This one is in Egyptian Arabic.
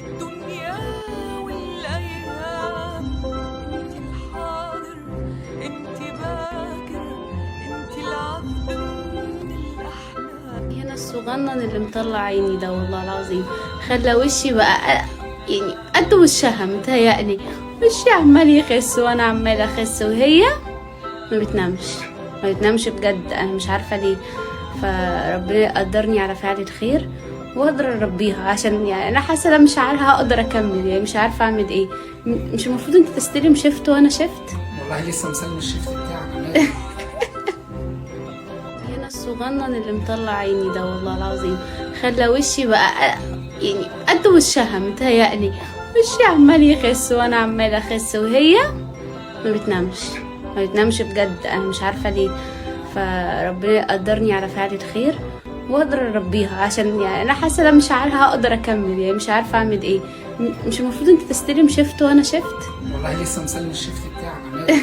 الدنيا والأيام، انت الحاضر، انت باكر، انت العذب من الأحلام. هنا الصغنن اللي مطلع عيني ده والله العظيم خلى وشي بقى يعني قد وشها، متهيألي وشي عمال يخس وانا عمالة اخس، وهي ما بتنامش، ما بتنامش بجد، انا مش عارفة ليه. فربنا يقدرني على فعل الخير واقدر اربيها، عشان يعني انا حاسه انا مش عارفه هقدر اكمل، يعني مش عارفه اعمل ايه. مش المفروض انت تستلم shift وانا shift؟ والله لسه مسلم ال shift بتاعك. هنا الصغنن اللي مطلع عيني ده والله العظيم خلى وشي بقى يعني قد وشها، متهيألي وشي عمال يخس وانا عمالة اخس، وهي ما بتنامش، ما بتنامش بجد، انا مش عارفة ليه. فربنا يقدرني على فعل الخير واقدر اربيها، عشان يعني انا حاسه انا مش عارفه هقدر اكمل، يعني مش عارفه اعمل ايه. مش المفروض انت تستلم shift وانا shift؟ والله لسه مسلم ال shift بتاعك.